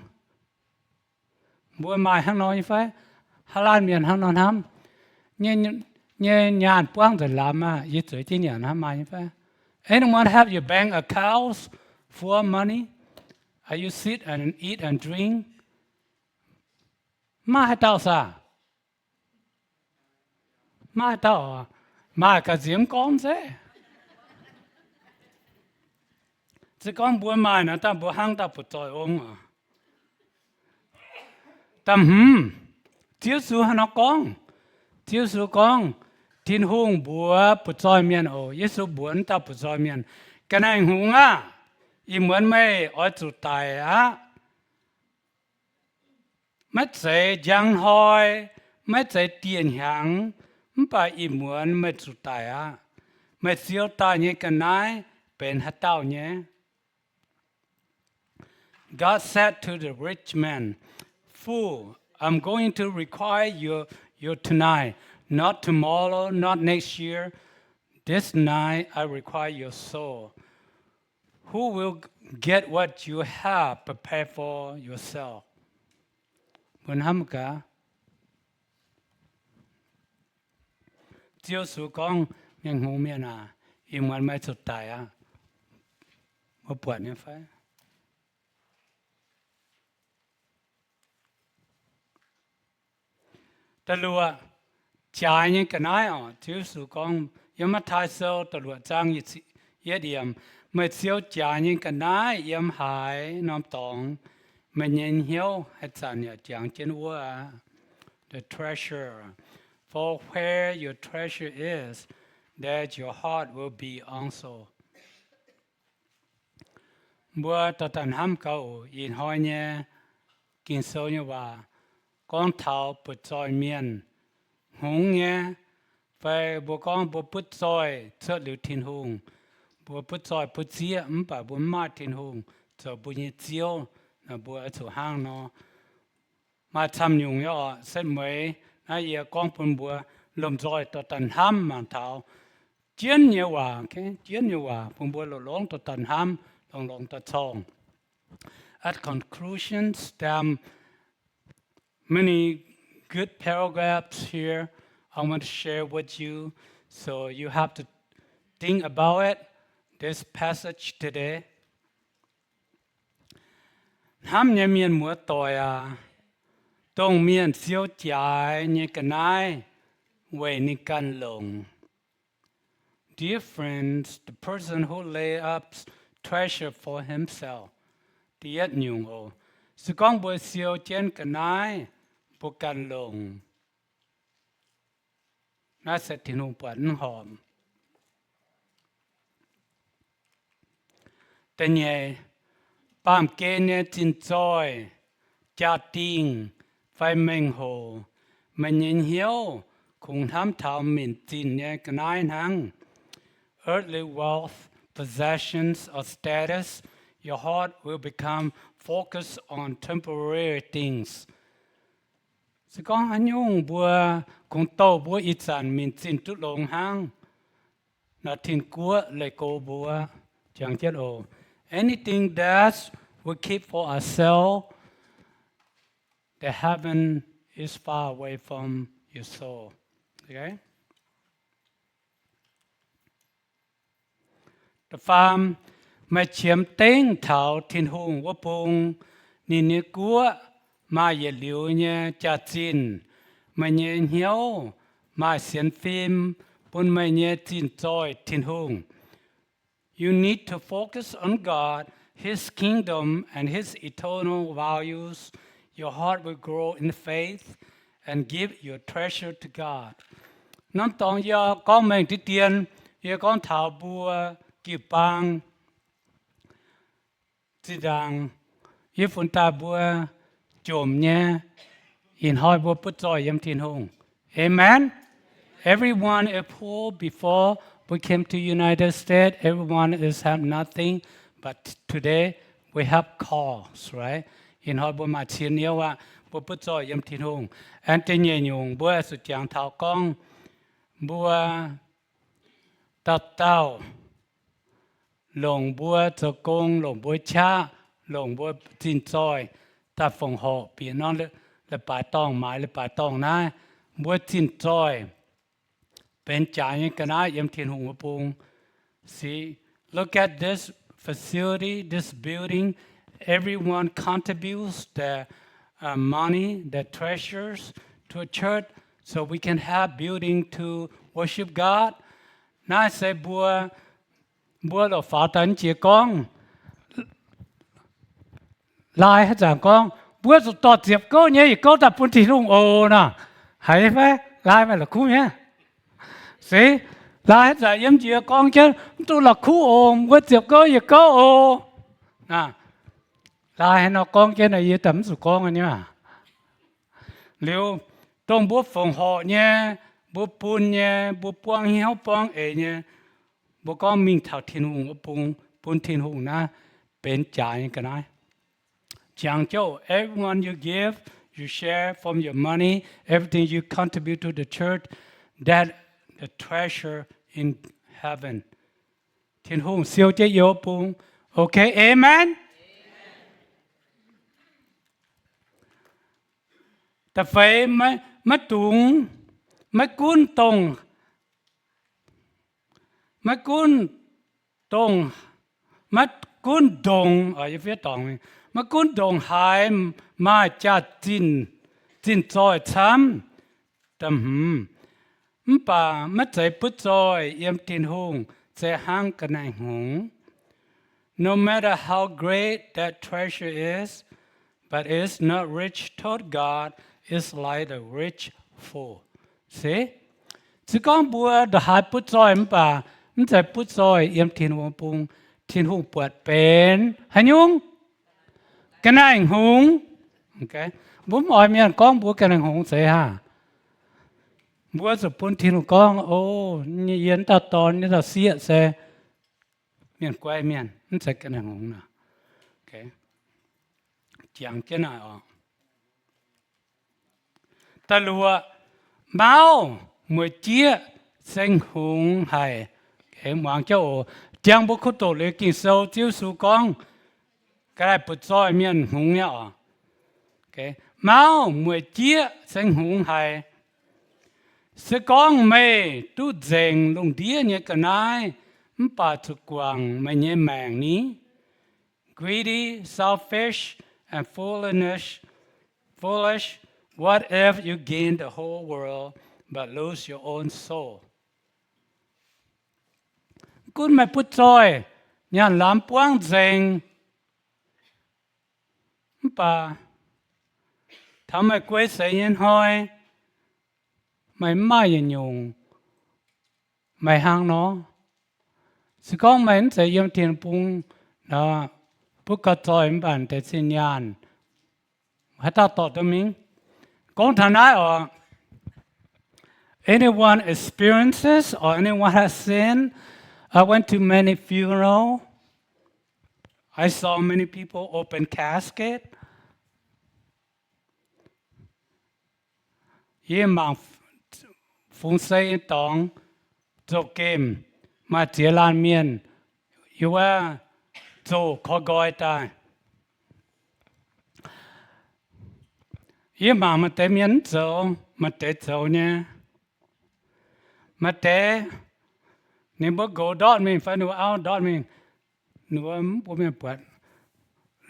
Mbuo maaih hnangv nor nyei fai? Haav laanh mienh hnangv nor hnamv nyei, nyaanh buangv nzengc lamz aqv, yie zueiz jienv nyanc hnangv, maaih nyei fai? Anyone have your bank accounts full of money? Are you sit and eat and drink? Maiv maaih haaix dauh saah? Maiv maaih haaix dauh oc. Maaih ga'nziex mv gorngv zeiv. Se gorngv mbuo maaih nor, daaih mbuo hnangv dauh butv-zoih ong oc. Da'hmz, Ziouv Yesu hnangv nor gorngv. Ziouv Yesu gorngv, Tin-Hungh mbuox butv-zoih mienh oc, Yesu mbuox dauh butv-zoih mienh, ga'naaiv hngongx aah! Ih muonz meih oix zuqc daic aqv. Maiv zeiz njang hnoi, maiv zeiz dieh hnyangx, mv baac ih muonz meih zuqc daic aqv. Meih siou daaih nyei ga'naaiv benx haaix dauh nyei? God said to the rich man, Fool, I'm going to require your, your tonight, not tomorrow, not next year. This night I require your soul. Who will get what you have prepared for yourself? Mbuo hnamv gaax. Ziouv Yesu gorngv, Mienh hngongx mienh aac, ih muonz meih zuqc daic aqv. Mbuo buatc nyei fai? Da'luoqc, jaaix nyei ga'naaiv oc. Ziouv Yesu gorngv yiem Matv^taai Sou da'luoqc zaang yietc yiemc, Meih siou jaaix nyei ga'naaiv yiem haaix norm dorngx, meih nyei hnyouv haaix zanc yaac jangx jienv wuov aqv. The treasure. For where your treasure is, there your heart will be also. Mbuo dorh daaih hnamv gaax oc. Ih hnoi nyei Ging-Sou nyei waac gorngv taux butv-zoih mienh hngongx nyei, fai mbuo gorngv mbuo butv zoih cuotv liuz Tin-Hungh. Mbuo butv zoih butv zieqv mv baac mbuo mv maaih Tin-Hungh zoux mbuo nyei Ziouv, mbuo oix zuqc hnangv nor. Maaih camv nyungc nyei oc, setv mueiz naaiv yie gorngv bun mbuo lomh nzoih dorh daaih hnamv mangc taux jienv nyei waac, jienv nyei waac bun mbuo longx-longx dorh daaih hnamv, longx-longx dorh corngh. At conclusions, there are many good paragraphs here I want to share with you, so you have to think about it, this passage today. Hnamv nyei mienh muoz-doic aac, dongh mienh siou jaaix nyei ga'naaiv weic ninh ganh longc. Dear friends, the person who lay up treasure for himself. Da'yietv nyungc oc, se gorngv mbuo siou jienv ga'naaiv mbuo ganh longc, naaiv se Tin-Hungh buatc mv horpc. Da'nyeic, baamh gen nyei zinh zoih, jaa-dingh, fai mengh hoc, meih nyei hnyouv kungx hnamv taux minc zinh nyei ga'naaiv hnangv. Earthly wealth, possessions, or status, your heart will become focused on temporary things. Se gorngv haaix nyungc mbuo kungx douh mbuo ih zanc minc zinh duqv longx hnangv, naaiv tin-guoqv leih go mbuo. Jangx jienv oc. Anything that we keep for ourselves, the heaven is far away from your soul. Okay? Da'faam, meih qiemx dengv taux Tin-Hungh wuov bung, ninh nyei guoqv, maaih yietc liuz nyei jaax-zinh, meih nyei hnyouv maaih sienx fim bun meih nyei zinh zoih Tin-Hungh. You need to focus on God, His kingdom, and His eternal values. Your heart will grow in faith and give your treasure to God. Norm dorngx yie gorngv mengh diqv dien, yie gorngv taux mbuo jiu-baang. Zinh ndaangc yie funx daaih mbuo jomc nyei, ih hnoi mbuo butv zoih yiem Tin-Hungh. Amen. Everyone is poor before we came to United States. Everyone is have nothing, but today we have cars, right? Ih hnoi mbuo maaih cien hnyouv aqv, mbuo butv zoih yiem Tin-Hungh. Aengx da'nyeic nyungc mbuo zuqc jangx taux gorngv mbuo dauh dauh longc mbuo zoux gong, longc mbuo qaqv, longc mbuo zinh zoih daaih fongc horc bieqc norm leiz-baaix dorngh maaiz leiz-baaix dorngh naaiv, mbuo zinh zoih benx jaax nyei ga'naaiv yiem Tin-Hungh wuov bung. See, look at this facility, this building. Everyone contributes their uh, money, their treasures to a church so we can have building to worship God. Naaiv se mbuo, mbuo lorqc faaux daaih jiex gorngv, laai haaix zanc gorngv, mbuo zuqc dorh ziepc gouv nyei yietc gouv daaih bun Tin-Hungh oc nor. Haiz fai? Laai meih la'kuqv mi'aqv. Se, laai haaix zanc yiem njiec gorngv jienv, mv duqv la'kuqv oc, mbuo ziepc gouv yietc gouv oc. Laai haaix nor gorngv jienv nor, yie daaih mv zuqc gorngv nyei. Liuz, dongh mbuo fongc horc nyei, mbuo bun nyei, mbuo buangv hnyouv buangv eix nyei, mbuo gorngv mingh taux Tin-Hungh wuov bung, bun Tin-Hungh naaiv benx jaax nyei ga'naaiv. Jangx jouh, everyone you give, you share from your money, everything you contribute to the church, that the treasure in heaven. Tin-Hungh siou jienv yie wuov bung. Okay, amen. Da'feix, maiv dungx, maiv gunv dongh, maiv gunv dongh, maiv gunv ndongc, maiv gunv ndongc haaix maaih jaax-zinh, zinh zoih camv. Mv baac maiv zeiz butv zoih yiem Tin-Hungh se hnangv ga'naaiv-hngongx. No matter how great that treasure is, but it's not rich toward God, it's like the rich fool. Se, se gorngv mbuo ndongc haaix butv zoih mv baac mv zeiz butv zoih yiem Tin-Hungh bung. Tin-Hungh buatc benx haaix nyungc? Ga'naaiv-hngongx. Mbuo mv oix mienh gorngv mbuo ga'naaiv-hngongx zeiz haac. Mbuo zuqc bun Tin-Hungh gorngv, o, yie dauh dorn, yie dauh sieqv se mienh guai mienh, mv zeiz ga'naaiv-hngongx nor. Jangx jienv naaic oc. Da'luoqc, mauv mueic jieqv seng hngongx haic. Muangx jienv oc. Jangx mbuo kuv doqc liuz Ging-Sou, Ziouv Yesu gorngv, ga'naaiv butv zoih mienh hngongx nyei oc. Mauv mueic jieqv seng hngongx haic. Se gorngv meih duqv nzengc lungh ndiev nyei ga'naaiv, mv baac zuqc guangc meih nyei maengc ni? Greedy, selfish, and foolish, foolish, what if you gain the whole world but lose your own soul? Gunv meih butv zoih, nyaanh lamz buangv nzengc, mv baac taux meih guei seix nyei hnoi, meih mv maaih yietc nyungc, meih hnangv nor? Se gorngv meih mv zeiz yiem Tin-Hungh bung, butv gauh zoih mv baac deix zinh nyaanh haaix dauh dorh duqv mingh? Gorngv taux naaiv oc, anyone experiences or anyone has seen? I went to many funeral. I saw many people open casket. Yie mangc fungx sei nyei dorngx zoh gemh, maaih ziex laanh mienh yiem wuov zoh korv nqoi daaih. Yie mangc maaih deix mienh mv zoux, maaih deix zoux nyei. Maaih deix ninh mbuo nqox ndortv mingh fai ninh mbuo auv ndortv mingh, ninh mbuo mv bun mienh buatc,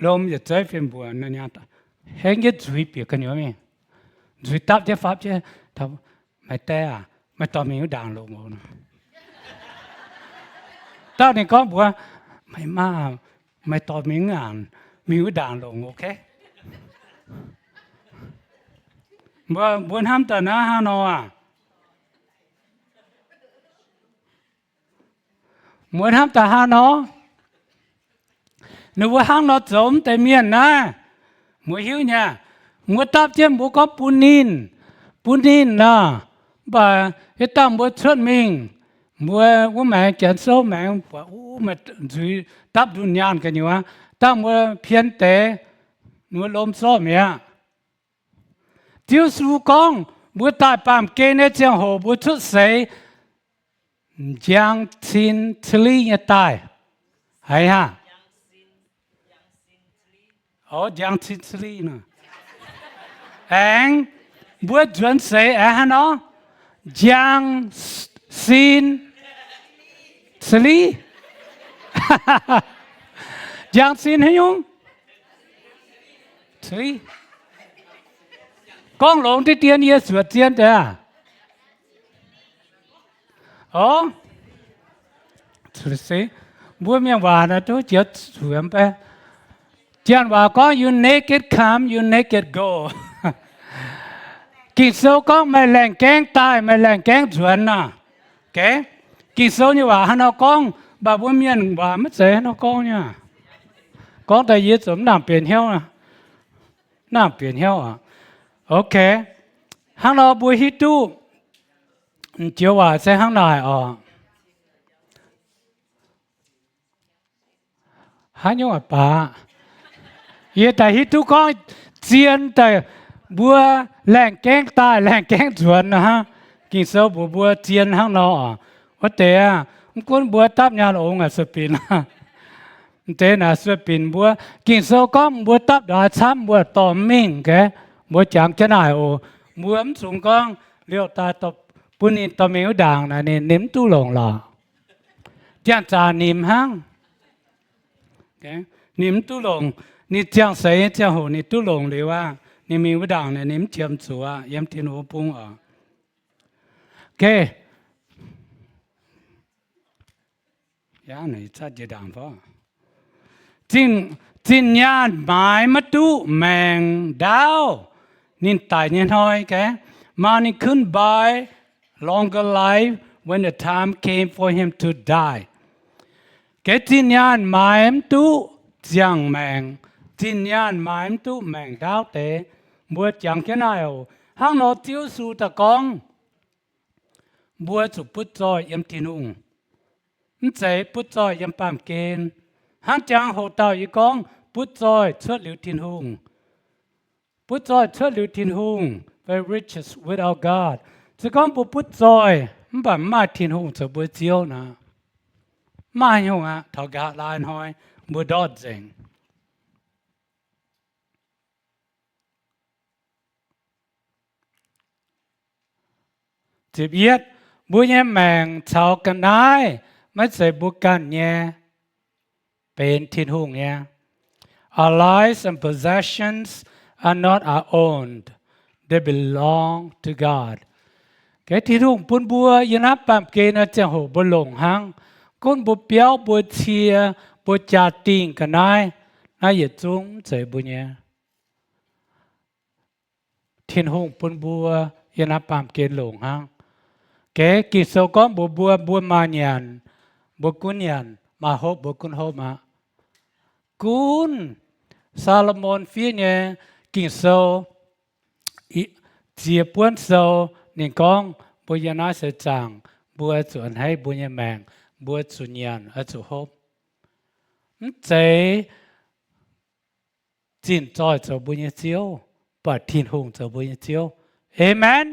lomh yietc zeiv fim mbuoqc, hnangv nyei nzuiz bieqc gu'nyuoz mingh. Nzuiz dapv jienv fapv jienv, Maaih die aac, maaih dorh mingh wuov ndaangc longc oc. Dauh ninh gorngv mbuox, Maaih maah, maaih dorh mingh aac, mingh wuov ndaangc longc, ok? Mbuo, mbuo hnamv daaih naaiv hnangv nor aac? Mbuo hnamv daaih hnangv nor? Ninh mbuo hnangv nor zoux mv deix mienh naaiv, mbuo hiuv nyei. Mbuo dapv jienv mbuo gorngv bun ninh, bun ninh nor, mv baac yie dangh mbuo cuotv mingh, mbuo wuov maengx janx souv maengx buatc, uh, maaih nzuiz dapv ndunh nyaanh gu'nyuoz, dangh mbuo pien deix, ninh mbuo lomh zorqv mi'aqv. Ziouv Yesu gorngv mbuo daaih baamh gen nyei ziangh hoc mbuo cuotv seix njang cin cili nyei daaih. Haiz aqv? O, njang cin cili nor. Aengx mbuo nzuonx seix aengx haaix nor? Njang sin cili. Njang sin haaix nyungc? Cili. Gorngv longx diqv dien yie zuoqc zien deix aac. O, mbuo mienh waac naaiv duqv jiex zuoqc mv bei. Janx waac gorngv, You naked come, you naked go. Ging-Sou gorngv, Meih laengh gaengh daaih, meih laengh gaengh nzuonx nor. Ging-Sou nyei waac hnangv nor gorngv, mv baac mbuo mienh waac maiv zeiz hnangv nor gorngv nyei. Gorngv daaih yie ziouc mv nangc benx hnyouv, mv nangc benx hnyouv oc. Ok, hnangv nor mbuo hiuv duqv joux waac se hnangv naaic oc. Haaix nyungc aqv baac? Yie daaih hiuv duqv gorngv zien daaih mbuo laengh gaengh daaih laengh gaengh nzuonx hnangv. Ging-Sou mbuox mbuo zien hnangv nor oc. Wuov deix aah, mv gunv mbuo dapv nyaanh ongx aac sueih binc, mv deix naaic sueih binc mbuo. Ging-Sou gorngv mbuo dapv ndongc haaix camv mbuo dorh mv mingh, mbuo jangx jienv naaic oc. Mbuo mv zungx gorngv liouh daaih bun ninh dorh mingh wuov ndaangc naaic ninh, ninh mv duqv longc lorqc. Janx-zaqc nimc hnangv. Ninh mv duqv longc. Ninh ziangh seix nyei ziangh hoc ninh duqv longc liuz aqv, ninh mingh wuov ndaangc naaic ninh mv jiem zuqc aqv yiem Tin-Hungh bung oc. Zinh nyaanh maaiz maiv duqv maengc ndaauv ninh daic nyei hnoi, geh, mv ninh couldn't buy longer life when the time came for him to die. Geh, zinh nyaanh maaiz mv duqv ziangh maengc, zinh nyaanh maaiz mv duqv maengc ndaauv deix. Mbuo jangx jienv naaic oc, hnangv nor Ziouv Yesu daaih gorngv, mbuo zuqc butv zoih yiem Tin-Hungh, mv zeiz butv zoih yiem baamh gen. Hnangv jangx hoc dauh yie gorngv, butv zoih cuotv liuz Tin-Hungh. Butv zoih cuotv liuz Tin-Hungh, very rich without God. Se gorngv mbuo butv zoih mv baac mv maaih Tin-Hungh zoux mbuo Ziouv nor, mv maaih haaix nyungc aqv. Taux nqa'haav laai hnoi mbuo ndortv nzengc. Ziepc yietv, mbuo nyei maengc caux ga'naaiv maiv zeiz mbuo ganh nyei, benx Tin-Hungh nyei. Our lives and possessions are not our own, they belong to God. Geh, Tin-Hungh bun mbuo yiem naaiv baamh gen nyei ziangh hoc mbuo longc hnangv. Gunv mbuo biauv, mbuo cie, mbuo jaa-dingh ga'naaiv, naaiv yietc zungv mv zeiz mbuo nyei. Tin-Hungh bun mbuo yiem naaiv baamh gen longc hnangv. Geh, Ging-Sou gorngv mbuox mbuo, mbuo maaih nyanc, mbuo gunv nyanc, maaih hopv, mbuo gunv hopv aqv. Gunv Saa^lo^morn fiev nyei Ging-Sou, ziex buonv sou, ninh gorngv mbuo yiem naaiv seix zaangc mbuo zuqc a'hneiv mbuo nyei maengc, mbuo zuqc nyanc, oix zuqc hopv. Mv zeiz zinh zoih zoux mbuo nyei ziouv, mv baac Tin-Hungh zoux mbuo nyei ziouv. Aamen.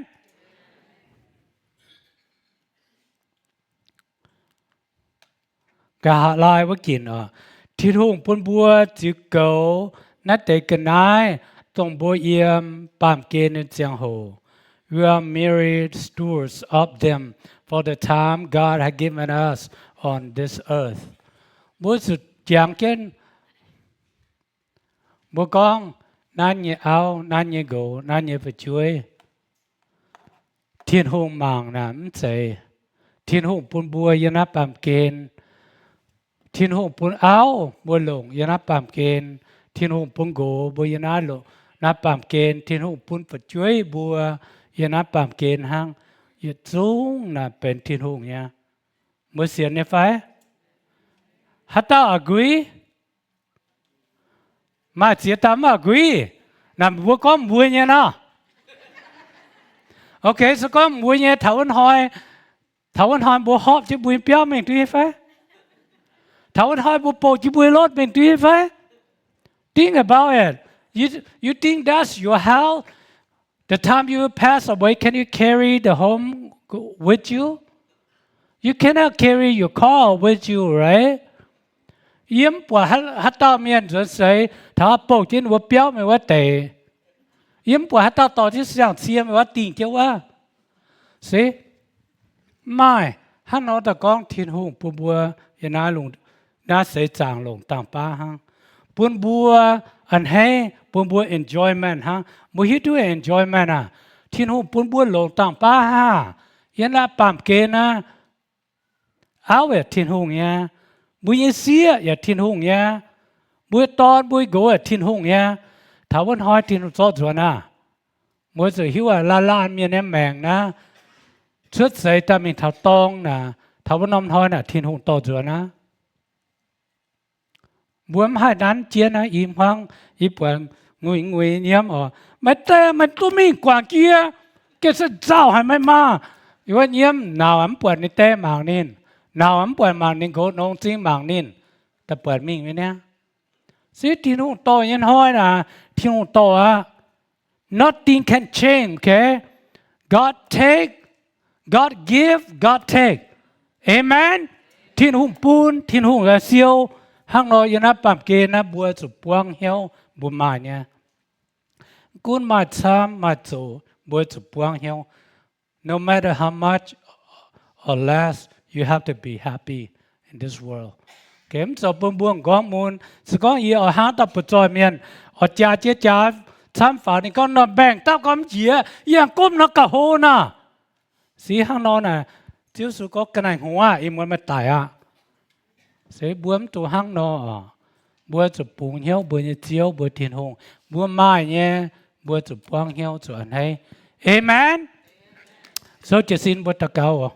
Nqa'haav laai wuov ginc oc, Tin-Hungh bun mbuo ziux goux naaiv deix ga'naaiv dongh mbuo yiem baamh gen nyei ziangh hoc. We are merely stewards of them for the time God has given us on this earth. Mbuo zuqc jangx jienv, mbuo gorngv, naaiv nyei auv, naaiv nyei nqox, naaiv nyei fu'jueiv, Tin-Hungh mangc naaic mv zeiz. Tin-Hungh bun mbuo yiem naaiv baamh gen. Tin-Hungh bun auv mbuo longc yiem naaiv baamh gen. Tin-Hungh bun nqox mbuo yiem naaiv, naaiv baamh gen. Tin-Hungh bun fu'jueiv mbuo yiem naaiv baamh gen hnangv. Yietc zungv naaic benx Tin-Hungh nyei. Mbuo sienx nyei fai? Haaix dauh agree? Maaih ziex dauh mv agree. Naaic mbuo gorngv mbuo nyei nor. Okay, se gorngv mbuo nyei, taux wuov hnoi, taux wuov hnoi mbuo hopv jienv mbuo nyei biauv mingh duqv nyei fai? Taux wuov hnoi mbuo bouh jienv mbuo nyei lotv mingh duqv nyei fai? Think about it. You, you think that's your house? The time you pass away, can you carry the home with you? You cannot carry your car with you, right? Yie mv buatc haaix dauh mienh nzuonx seix taux bouh jienv ninh mbuo biauv mingh wuov deix. Yie mv buatc haaix dauh dorh jienv siang-cie mingh wuov dingh jienv wuov. Se, mv maaih. Hnangv nor daaih gorngv Tin-Hungh bun mbuo yiem naaiv lungh, naaiv seix zaangc longc dangh baav hnangv, bun mbuo a'hneiv, bun mbuo enjoyment hnangv. Mbuo hiuv duqv enjoyment aah? Tin-Hungh bun mbuo longc dangh baav hnangv. Yiem naaiv baamh gen naaiv, auv yaac Tin-Hungh nyei, mbuo nyei sieqv yaac Tin-Hungh nyei, mbuo nyei dorn mbuo nyei nqox yaac Tin-Hungh nyei. Taux wuov hnoi Tin-Hungh zorqv nzuonx aah, mbuo zuqc hiuv aqv, laanh laanh mienh nyei maengc naaiv, cuotv seix daaih mingh taux dorng naaic, taux wuov norm hnoi naaic Tin-Hungh dorh nzuonx aqv. Mbuo mv haih nanv jienv naaiv i hmuangv. Yie buatc nguiz-nguiz nyiemv oc, meih die meih duqv mingh guangc jiex, gengh se nzauh haic meih maah! Wuov nyiemv nauz mv buatc ninh die mangc ninh, nauz mv buatc mangc ninh nqox nongx zingh mangc ninh, daaih buatc mingh nyei niaa. Se Tin-Hungh dorh nyei hnoi naaic, Tin-Hungh dorh aqv. Nothing can change, okay? God take, God give, God take. Amen. Tin-Hungh bun, Tin-Hungh siou. Hnangv nor yiem naaiv baamh gen naaiv mbuo zuqc buangv hnyouv mbuo maaih nyei. Gunv maaih camv maaih zoqc, mbuo zuqc buangv hnyouv. No matter how much or less, you have to be happy in this world. Mv zoux bun mbuo m'nqorngv mun. Se gorngv yie oix hnangv dauh butv-zoih mienh, oix jaa jiex jaax camv faaux, ninh gorngv, norm mbaengc dauh gorngv mv jiex, yie yangh gomv nor gauh hlo nor. Se hnangv nor naaic, Ziouv Yesu gorngv, ga'naaiv hngongx aah, ih muonz meih daic aqv. Se mbuo mv dungx hnangv nor oc. Mbuo zuqc bungx hnyouv mbuo nyei Ziouv, mbuo Tin-Hungh. Mbuo maaih nyei, mbuo zuqc buangv hnyouv, zuqc a'hneiv. Amen. Souv jiez sin mbuo daux gaux oc.